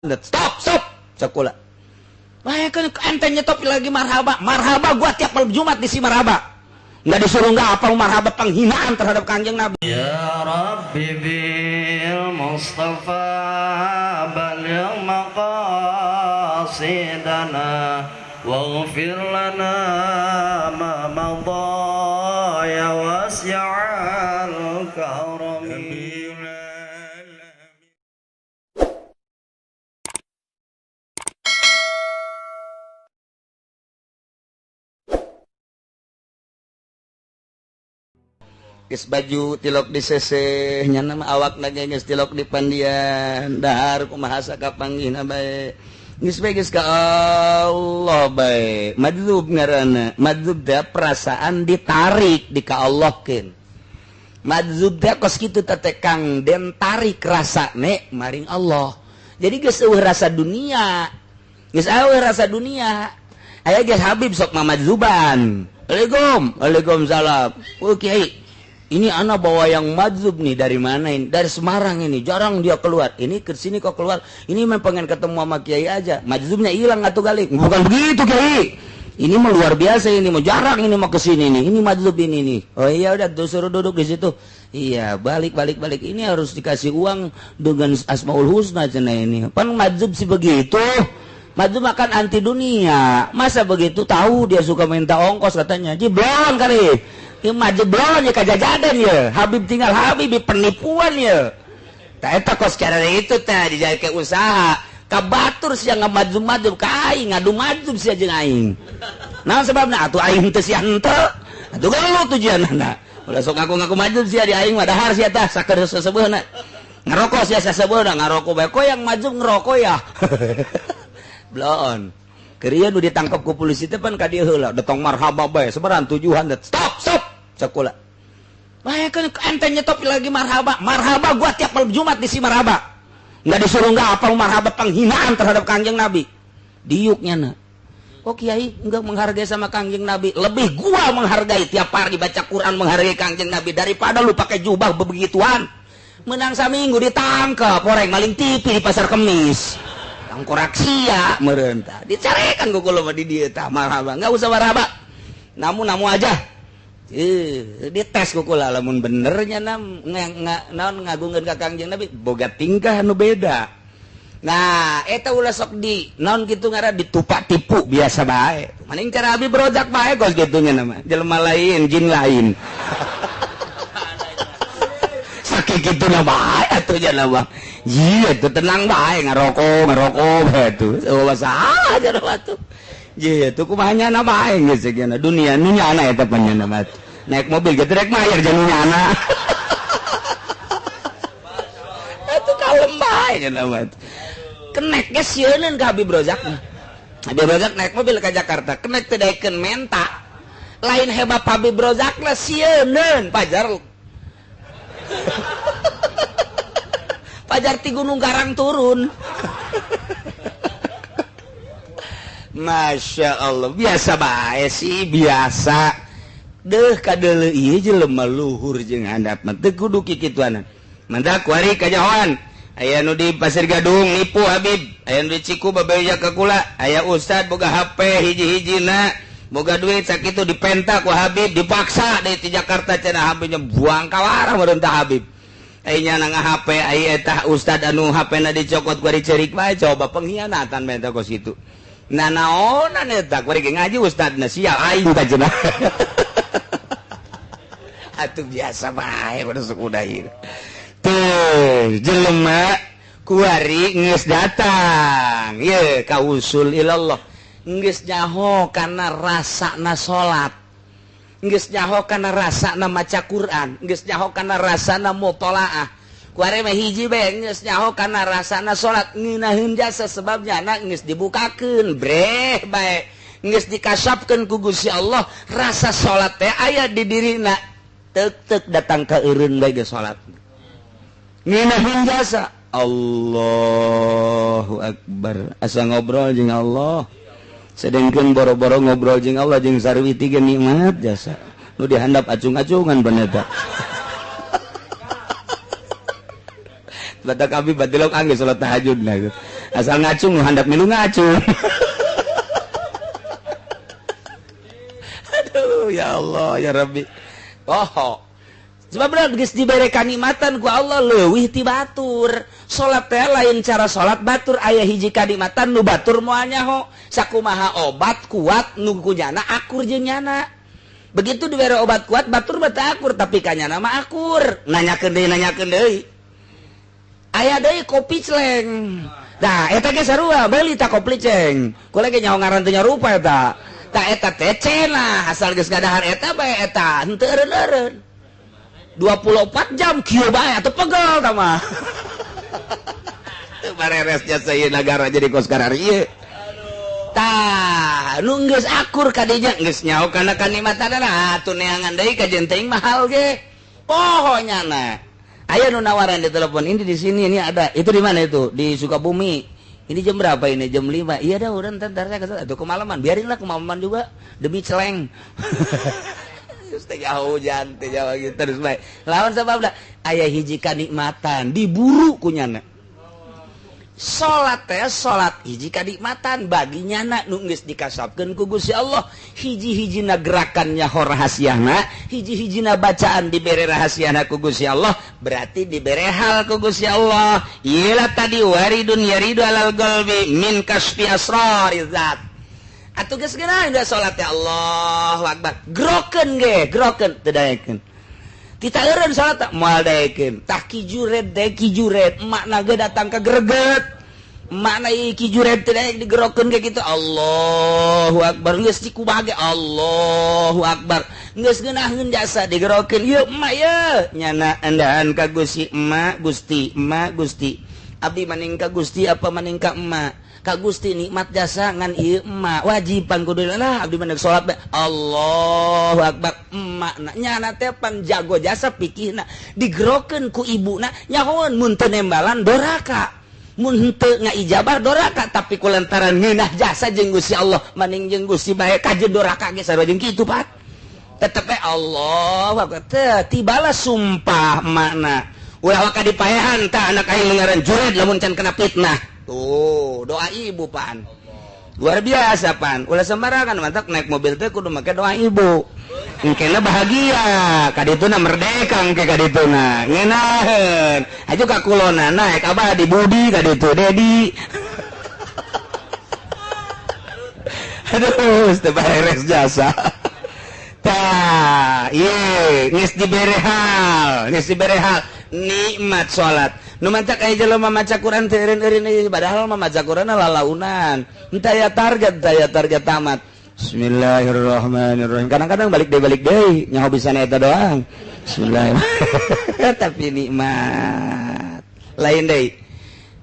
Stop, stop, sekolah. Wah, kan ente nyetop lagi marhaba. Marhaba gua tiap malam Jumat di si marhaba. Nggak disuruh nggak apa marhaba, penghinaan terhadap Kanjeng Nabi. Ya Rabbi bil Mustafa baligh maqasidana waghfir lana ma madha ya wasi'al karami. Geus baju tilok di seseh nya nama awak na ge geus tilok di pandian dahar kumaha sakapanggihna bae geus bae geus ka Allah bae madzub ngaranna madzub teh perasaan ditarik di ka Allahkeun madzub teh kos kitu teh Kang Den tarik rasane maring Allah jadi geus eueuh rasa dunia geus eueuh rasa dunia aya geus Habib sok mamadzuban Waalaikum waalaikumsalam oh kiai ini ana bawa yang madzub nih dari mana ini? Dari Semarang ini, jarang dia keluar. Ini ke sini kok keluar. Ini memang pengen ketemu sama kiai aja. Madzubnya hilang atuh kali. Bukan begitu kiai. Ini mah luar biasa ini, mau jarang ini mau ke sini nih. Ini madzub ini nih. Oh iya udah tuh suruh duduk di situ. Iya, balik balik balik. Ini harus dikasih uang dengan Asmaul Husna cenah ini. Pan madzub sih begitu. Madzub makan anti dunia. Masa begitu tahu dia suka minta ongkos katanya. Jiblon kali. Ieu mah jeblon ya kajajadan ya. Habib tinggal Habib penipuan ya. Tah eta kos cara itu teh dijadikeun usaha. Ka batur sia ngamadzub-madzub ka aing ngadu-madzub sia jeung aing. Naon sebabna atuh aing teu sia henteu. Atuh gelut tujuanna. Ulah sok ngaku-ngaku madzub sia di aing mah dahar sia tah saker seseubeuna. Ngarokok sia saseubeuna ngarokok bae koyang madzub ngerokok ya. Bloon. Kerian nu ditangkap ku polisi teh pan ka dieu heula datang marhaba bae sebaran tujuan stop stop sekolah. Wah kan ente nyetop lagi marhaba. Marhaba gua tiap malam Jumat di si marhaba. Nggak disuruh nggak apa marhaba penghinaan terhadap Kanjeng Nabi. Diuknya na. Kok kiai nggak menghargai sama Kanjeng Nabi? Lebih gua menghargai tiap hari baca Quran menghargai Kanjeng Nabi daripada lu pakai jubah bebegituan. Menang saminggu ditangkap orang maling TV di pasar Kemis. Koraksia merentah dicarekan ku kula di dieu tah marhaba enggak usah marhaba namu-namu aja dites ku kula lamun benernya nam naon ngagungkeun ka Kangjeng Nabi boga tingkah anu beda nah eta ulah sok di naon kitu ngaran ditupak tipu biasa bae maning cara abi berojak bae kos kitu nya mah jelema lain jin lain sakit kitu na bae atuh nya mah iya itu tenang bae ngarokok ngarokok itu oh salah aja tuh iya itu kumaha nyana bae geus segana dunia nu nyana eta panyana mah naik mobil ge rek mayar jeung nyana itu kalem bae nya mah kenek ge sieuneun ka Habib Rozak mah Habib Rozak naik mobil ka Jakarta kenek teh daekeun menta lain hebat Habib Rozak lah sieuneun pajar Pajar ti Gunung Karang turun. Masya Allah biasa bae sih biasa deh kadeuleu ieu jelema luhur jeung handap mah teu kudu kikituanan mantak kuari kanyahoan aya nu di Pasir Gadung nipu Habib aya nu di Ciku babeja ka kula aya ustad boga HP hiji-hijina boga duit sakitu dipenta ku Habib dipaksa deui ti Jakarta cenah Habibnya buang kawarah meureun tah Habib aing na HP ai eta ustad anu HP na dicokot ku dicerik bae coba pengkhianatan bae eta kos kitu. Nah naonan eta ku ngaji ustadna sia aing tah cenah. Atuh biasa bae kudu sok udah ieu. Tuh jelema kuari geus datang ye ka usul ilallah geus nyaho kana rasana salat. Geus nyaho kana rasana maca Quran, geus nyaho kana rasana mutolaah. Kuare mah hiji bae geus nyaho kana rasana salat ngeunaheun jasa sebabnya anak geus dibukakeun breh bae. Geus dikasapkeun ku Gusti Allah rasa salat teh aya di dirina. Teuk-teuk datang ka eureun bae geus salat. Ngeunaheun jasa. Allahu akbar. Asa ngobrol jeung Allah. Sedengkeun boro-boro ngobrol jeung Allah jeung sarwiti ge nikmat jasa. Nu dihandap acung-acungan bener tah. Batak abi batilok angge salat tahajud nah. Asal ngacung nu handap milu ngacung. Aduh ya Allah ya Rabbi. Oh. Sebab geus dibere kanikmatan ku Allah leuwih ti batur. Salat teh lain cara salat batur aya hiji kanikmatan nu batur moal nyaho. Sakumaha obat kuat nu kunyana akur jeung nyana. Begitu dibere obat kuat batur mah teu akur tapi ka nyana mah akur. Nanyakeun deui. Aya deui kopi celeng. Tah eta ge sarua beuli ta kopi ceng. Kula ge nyaho ngaran teu nyarupa eta. Tah eta teh cenah asal geus ngadahar eta bae eta henteu eureun-eureun. 24 jam kieu bae atuh pegel tah mah. Teu bareres jasa ieu nagara jadi kos karar ieu. Tah, nu geus akur ka dinya geus nyaho kana kanikmatanana atuh neangan deui ka jeung teuing mahal ge. Poho nyana. Aya nu nawaran di telepon ini di sini ini ada. Itu di mana itu? Di Sukabumi. Ini jam berapa ini? Jam 5. Iya dah udah ntar saya kesel. Atuh kemalaman. Biarinlah kemalaman juga demi celeng. Hujan teh jauh gitu terus bae. Lawan sababna aya hiji kanikmatan diburu ku nyana. Salat teh salat hiji kanikmatan bagi nyana nu geus dikasapkeun ku Gusti Allah. Hiji-hijina gerakan nyaho rahasiana, hiji-hijina bacaan dibere rahasiana ku Gusti Allah, berarti dibere hal ku Gusti Allah. Ieu tadi waridun yaridu alal qalbi min kasfi asrariz zat. Atuh geus geuna udah salat ya Allahu Akbar. Grokeun ge, grokeun teu daekeun. Tita eureun salat moal daekeun. Tah kijuret deui kijuret, emakna ge datang ka greget. Emakna ieu kijuret teu daek digerokeun ge kitu Allahu Akbar. Geus dikumaha ge Allahu Akbar. Geus geunaheun jasa digerokeun. Ieu emak ye nyana endaan ka Gusti emak, Gusti, emak, Gusti. Abdi maning ka Gusti apa maning ka emak? Ka Gusti nikmat jasa ngan ieu emak wajib pan kudu lah abdi mah salat Allahu Akbar emakna nyana teh pan jago jasa pikihna digerokeun ku ibuna nyahoeun mun teu nembalan doraka mun henteu ngaijabah doraka tapi ku lantaran ngeunah jasa jeung Gusti Allah maning jeung Gusti bae kajeun doraka ge sarua jeung kitu Pak tetep we Allahu Akbar teh tibala sumpah emakna ulah waka dipaehan tah anak aing ngaran jured lamun can kena fitnah. Tuh, doa ibu pan. Luar biasa pan. Ulah sembarangan mantak naik mobil teh kudu make doa ibu. Engkena bahagia, kadituna merdeka engke kadituna. Ngeunaheun. Aju ka kulona naik abah di Budi kaditu Dedi. Aduh, teu beres jasa. Tah, ieu geus dibere hal, geus dibere hal. Nikmat salat. Nu mancak aya jelema maca Quran teu eureun-eureun padahal mah maca Quran lalaunan. Henteu aya target, henteu aya target tamat. Bismillahirrahmanirrahim. Kadang-kadang balik deui nyaho bisa eta doang. Bismillahirrahmanirrahim. Tapi nikmat. Lain deui.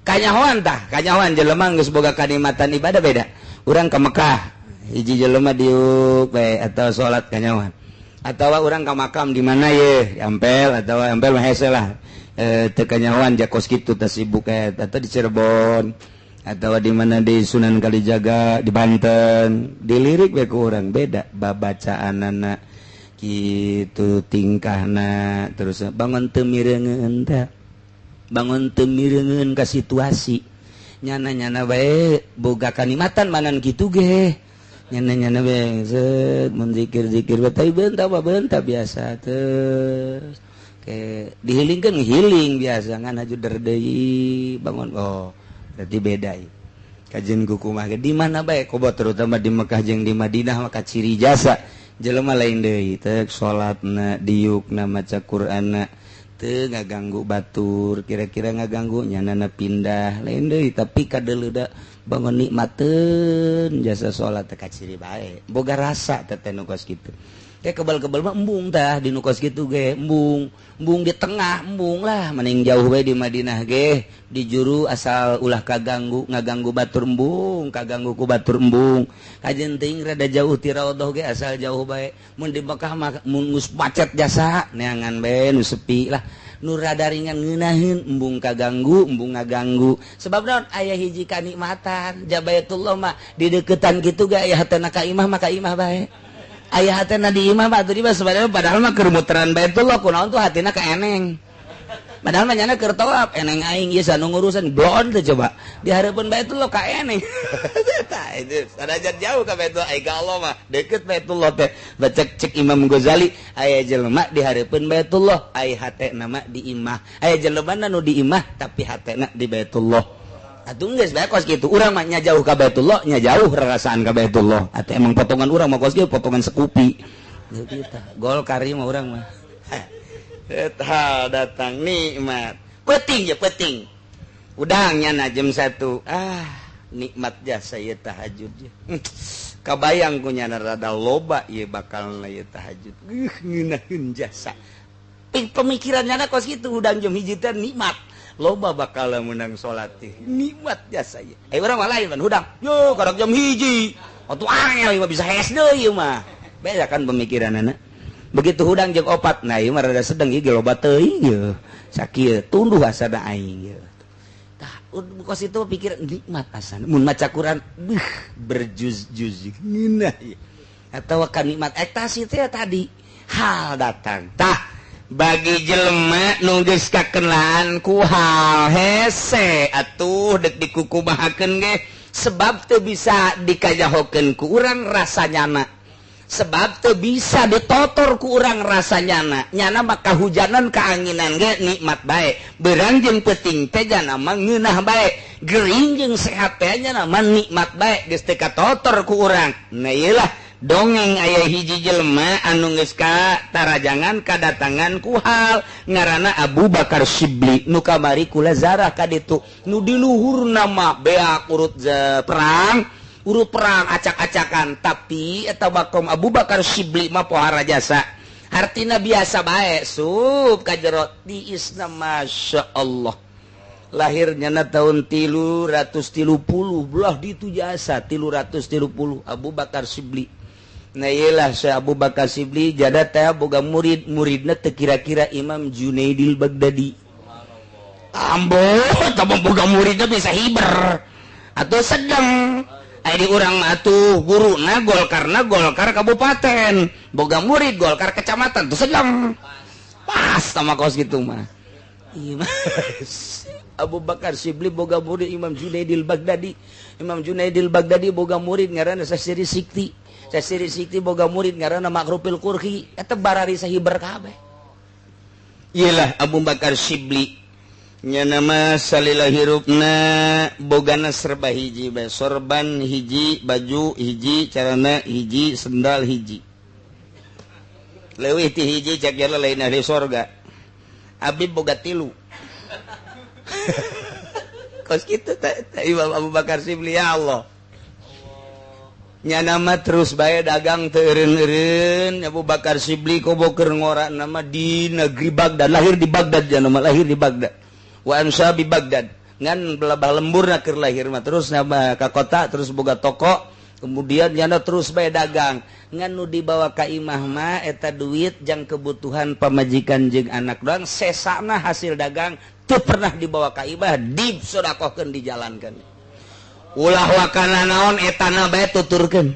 Kanyahoan tah, kanyahoan jelema geus boga kanikmatan ibadah beda. Urang ka Mekah, hiji jelema diuk bae atau salat kanyahoan. Atawa urang ka makam di mana ye, Ampel atawa Ampel mah hese lah. Teu kanyahoan jakos kitu teh sibuk atau di Cirebon atau di mana di Sunan Kalijaga di Banten dilirik we ku urang beda babacaanana kitu tingkahna terus bangun teu mireungeun teh bangun teu mireungeun ka situasi nyana-nyana bae boga kanikmatan manan kitu ge nyana-nyana bae set mun zikir-zikir bae tapi beunta beunta biasa terus ke dihilingkeun ngihiling biasa ngan aju deui bangun oh berarti beda ieu kajian kukumah ge di mana bae kobo terutama di Mekah jeung di Madinah maka ciri jasa jelema lain deui teh salatna diukna maca Qur'anna teu ngaganggu batur kira-kira ngaganggu nyanana pindah lain deui tapi kadeuleuda bangun nikmateun jasa salat teh kaciri bae boga rasa teh nu kos kitu. Kayak kebal-kebal mah embung tah di nu kos kitu ge embung embung di tengah embung lah mending jauh bae di Madinah ge di juru asal ulah kaganggu ngaganggu batur embung kaganggu ku batur embung kajeun teuing rada jauh ti raudhah ge asal jauh bae mun di Mekah mah mun geus macet jasa neangan bae nu sepi lah nu rada ringan ngeunaheun embung kaganggu embung ngaganggu sebab naon aya hiji kanikmatan Jabaitullah mah di deuketan kitu ge aya hatena ka imah mah ka imah bae aya hatena di imah mah atuh di mah sebenarnya padahal mah keur muteran Baitullah kunaon tuh hatina ka eneng Padahal mah nyana keur tawaf, eneng aing ieu sanu ngurusan blon teh coba. Di hareupeun Baitullah ka eneng. Tah itu sanajan jauh ka Baitullah, ai ka Allah mah deket Baitullah teh. Bacek cek Imam Ghazali, aya jelema di hareupeun Baitullah, ai hatena mah di imah. Aya jelema nu di imah tapi hatena di Baitullah. Atuh geus bae kos kitu. Urang mah nya jauh ka Baitullah, nya jauh rarasaan ka Baitullah. Atuh emang potongan urang mah kos kieu potongan sekupi. Gitu tah. Golkar ieu mah urang mah. Eta datang nikmat. Penting ya penting. Udangnya na jam 1. Ah, nikmat jasa ieu tahajud. Kabayang ku nyana rada loba ieu bakal ieu tahajud. Ngeunaheun jasa. Pemikiran nyana kos kitu udang jam 1 teh nikmat. Loba bakal menang salat teh. Nikmat jasa ieu. Urang mah lain hudang. Yo karak jam 1. Atuh angel ieu mah bisa hees deui ieu mah. Beda kan pemikiranana. Begitu hudang jeung 4, nah ieu mah rada sedeng ieu ge loba teuing ieu. Sakieu tunduh asana aing ieu. Tah, kos itu pikir nikmat asana. Mun maca Quran, beuh berjuz-juz ngeunah ieu. Atawa ka nikmat ektasi teh tadi hal datang. Tah, bagi jelema nu geus kakenalan ku hal hese atuh deuk dikukumahakeun ge sebab teu bisa dikajahokeun ku urang rasa nyana. Sebab teu bisa ditotor ku urang rasa nyana. Nyana mah kahujanan kaanginan ge nikmat bae. Beurang jeung peuting teh jana mah ngeunah bae. Gering jeung sehat teh nyana mah nikmat bae geus teu katotor ku urang. Nah ieu lah dongeng aya hiji jelema anu geus ka tarajangan kadatangan ku hal ngaranna Abu Bakar Shibli nu kamari kula zarah ka ditu nu di luhurna mah beak urut perang urut perang acak-acakan tapi eta makom Abu Bakar Shibli mah pohara jasa hartina biasa bae sup ka jero diisna Masya Allah lahirnya na tahun 330 belah ditu jasa 330 Abu Bakar Shibli. Nah iyalah Syekh Abu Bakar Shibli jada teh boga murid muridna teu kira-kira Imam Junaidil Baghdadi. Ambo tah boga muridna bisa hiber atau sedang. Ai di urang mah atuh guruna Golkarna Golkar kabupaten, boga murid Golkar kecamatan tuh sedang. Pas sama kos gitu mah. Abu Bakar Shibli boga murid Imam Junaidil Baghdadi. Imam Junaidil Baghdadi boga murid ngaranna Sasiri Sikti. Sasiri Sikti boga murid ngaranna Makrufil Qurhi. Eta barari sahiber kabeh. Iyalah Abu Bakar Shibli. Nya nama salila hirupna bogana serba hiji bae, sorban hiji, baju hiji, carana hiji, sendal hiji. Leuwih ti hiji cak jala lain ahli sorga. Abi boga 3. Kos kitu teh Imam Abu Bakar Shibli ya Allah. Nya nama terus bae dagang teu eureun-eureun Abu Bakar Shibli koboker ngora nama di negeri Baghdad, lahir di Baghdad nya nama lahir di Baghdad. Wa ansa bi Baghdad ngan belabah lemburna keur lahir mah terus nama ka kota terus boga toko kemudian nyana terus bae dagang ngan nu dibawa ka imah mah eta duit jang kebutuhan pamajikan jeung anak doang sesana hasil dagang teu pernah dibawa ka imah disodakohkeun dijalankeun ulah wakana naon etana bae tuturkeun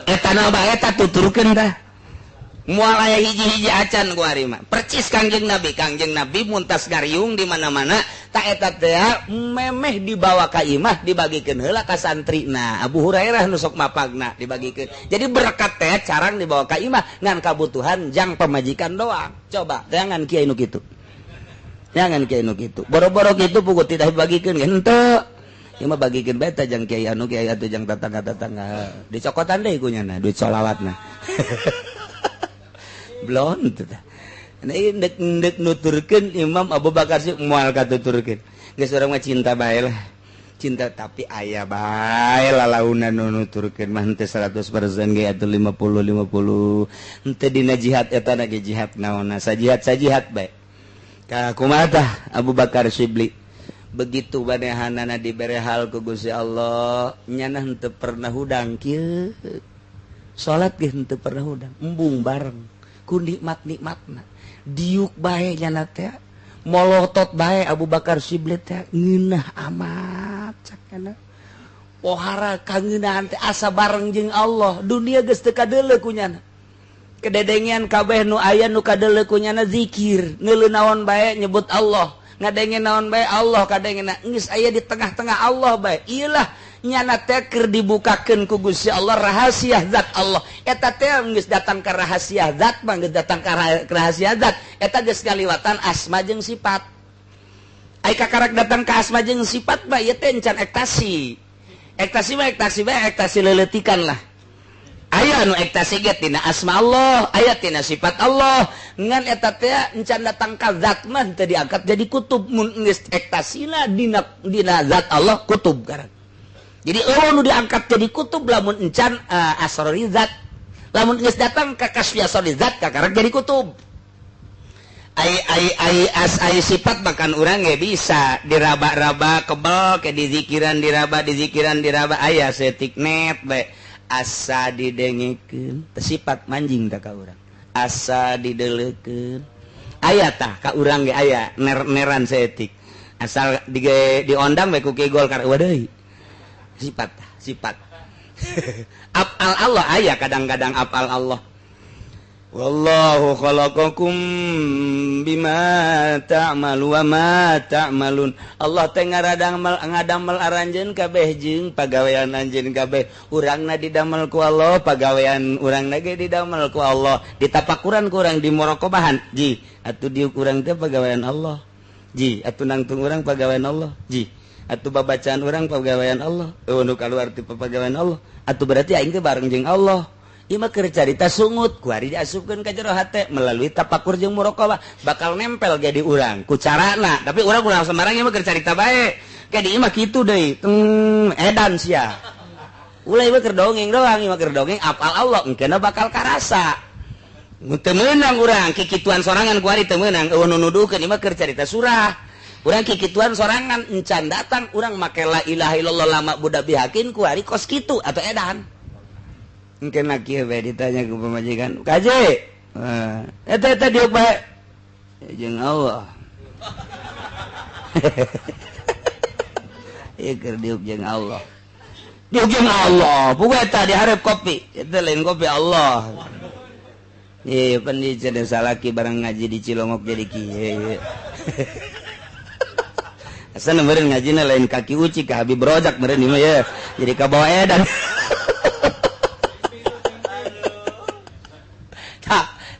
etana bae eta tuturkeun tah moal aya hiji-hiji acan ku ari mah percis Kangjeng Nabi muntas ngariung di mana-mana ta eta teh memeh dibawa ka imah dibagikeun heula ka santrina Abu Hurairah nu sok mapagna dibagikeun jadi berkat teh carang dibawa ka imah ngan kabutuhan jang pamajikan doang coba jangan kiai nu kitu jangan kiai nu kitu boro-boro kitu puguh tidak dibagikeun henteu ieu mah bagikeun bae teh jang kiai anu kiai atuh jang tetangga-tetangga dicokotan deui ku nyana duit sholawatna. Belum tuh. Nah, ndek nuturkeun Imam Abu Bakar sih moal katuturkeun. Geus urang mah cinta bae lah. Cinta tapi aya bae lalaunan nu nuturkeun mah henteu 100% ge atuh 50 50. Henteu dina jihad eta na ge jihad naonna sajihat bae. Ka kumaha tah Abu Bakar Shibli. Begitu banehanana dibere hal ku Gusti Allah, nyana henteu pernah hudang kieu. Salat ge henteu pernah hudang, embung bareng. Ku nikmat-nikmatna diuk bae nyana teh molotot bae Abu Bakar Shibli teh ngeunah amat cak nyana pohara kangeunahan teh asa bareng jeung Allah dunia geus teu kadeuleu ku nyana Kededengian kabeh nu aya nu kadeuleu ku nyana zikir, ngeuleuh naon bae nyebut Allah, ngadenge naon bae Allah kadengena geus aya di tengah-tengah Allah bae. Iyalah nyana teh keur dibukakeun ku Gusti Allah rahasia zat Allah. Eta teh geus datang ka rahasia zat mah geus datang ka rahasia zat. Eta geus ngaliwatan asma jeung sifat. Ai kakarak datang ka asma jeung sifat mah ieu teh encan ektasi. Ektasi mah ektasi bae, ektasi leuleutikan lah. Aya nu ektasi ge tina asma Allah, aya tina sifat Allah. Ngan eta teh encan datang ka zat mah teu diangkat jadi kutub. Mun geus ektasina dina zat Allah kutub karak. Jadi eueuh nu diangkat jadi kutub lamun encan asrori zat. Lamun geus datang ka kasfi asrori zat kakarak jadi kutub. Ai ai ai as ai sifat bahkan urang ge bisa diraba-raba kebel ke dizikiran diraba dizikiran diraba aya setik net bae. Asa didengekeun sifat manjing tah ka urang, asa dideleukeun aya tah ka urang ge aya ner-neran seetik asal diondang bae ku Ki Golkar eueuh deui sifat tah sifat. Afal Allah aya kadang-kadang afal Allah. Wallahu khalaqakum bima ta'malu wa ma ta'malun. Allah teh ngadamel aranjeun kabeh jeung pagawean anjeun kabeh. Urangna didamel ku Allah, pagawean urangna ge didamel ku Allah. Ditapakuran ku urang di muraqabahan. Ji, atuh diuk urang teh pagawean Allah. Ji, atuh nangtung urang pagawean Allah. Ji, atuh babacaan urang pagawean Allah. Eueuh nu kaluar ti pagawean Allah. Atuh berarti aing teh bareng jeung Allah. Ieu mah keur carita sungut ku ari diasupkeun ka jero hate melalui tapakur jeung muraqabah bakal nempel ge di urang ku carana, tapi urang ulah sembarang ieu mah keur carita bae ge di imah kitu deui edan sia ulah ieu mah keur dongeng doang, ieu mah keur dongeng apal Allah engkeuna bakal karasa teu meunang urang kikituan sorangan ku ari teu meunang eueuh nu nuduhkeun ieu mah keur carita surah urang kikituan sorangan encan datang urang make la ilaha illallah lama budak bihakin ku ari kos kitu atau edan. Mungkin laki bae ditanya ke pemajikan, "Kaje, eta eta diuk bae." Jeung Allah. Ieu keur diuk jeung Allah. Diuk jeung Allah, puguh eta dihareup kopi, eta lain kopi Allah. Ieu pan di cenah salaki barang ngaji di Cilongok jadi kieu. Asana meureun ngajina lain kaki uci ka Habib Rojak meureun ieu mah ye. Jadi kabawa edan.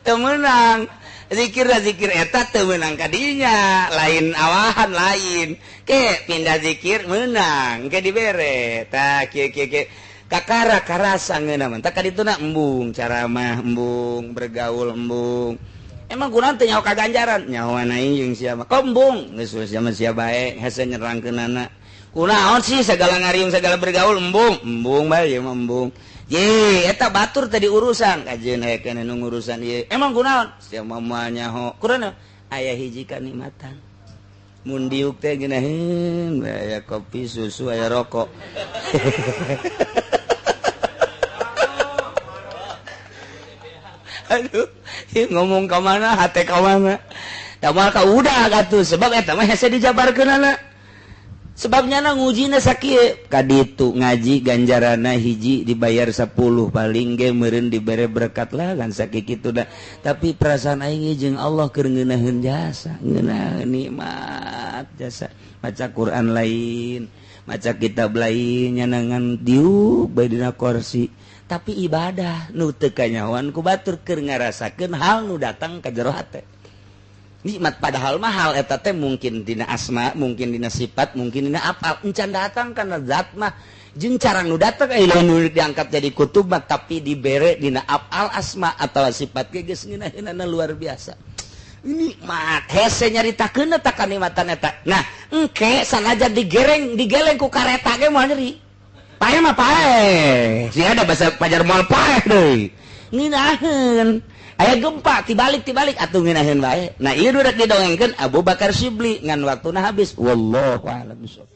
Teu meunang zikir zikir eta teu meunang kadinya lain awahan lain ke pindah zikir meunang ke dibere tah kieu kieu kieu kakara karasa ngeunah mah tah kadituna embung caramah embung bergaul embung emang kurang teh nyaho kaganjaran nyahoan aing jeung sia mah embung geus we sia mah sia bae hese nyerangkeunana kunaon sih segala ngariung segala bergaul embung embung bae ieu mah embung. Ye, eta batur tadi urusan kajeun aya keneh nu ngurusan ieu. Emang kunaon? Sia mah moal nyaho. Kunaon? Aya hiji kanikmatan. Mun diuk teh geunaheun, aya kopi, susu, aya rokok. Aduh, ieu ngomong ka mana, hate ka mana. Da moal ka udah atuh sebab eta mah hese dijabarkeunana. Sebabnya na ngujina sakieu kaditu ngaji ganjarana hiji dibayar 10 paling ge meureun dibere berkat lah kan sakitu da. Tapi perasaan aing jeung Allah keur ngeunaheun jasa, ngeunaheun nikmat jasa. Maca Quran lain, maca kitab lain nyanangan diuk bae dina kursi. Tapi ibadah nu teu kanyahoan ku batur keur ngarasakeun hal nu datang ka jero hate. Nikmat padahal mahal eta teh mungkin dina asma, mungkin dina sifat, mungkin dina apal. Encan datang kana zat mah jeung carang nu datang aya nu diangkat jadi kutub mah tapi dibere dina apal asma atawa sifat ge geus ngeunaheunana luar biasa. Nikmat hese nyaritakeun eta kanikmatan eta. Nah, engke sanajan digereng digeleng ku kareta ge moal nyeri. Paeh mah paeh. Sia ada basa pajar moal paeh deui. Ngeunaheun. Aya gempa tibalik-tibalik atuh ngeunaheun bae. Nah, ieu rek didongengkeun Abu Bakar Syibli ngan waktuna habis. Wallahu a'lam bishawab.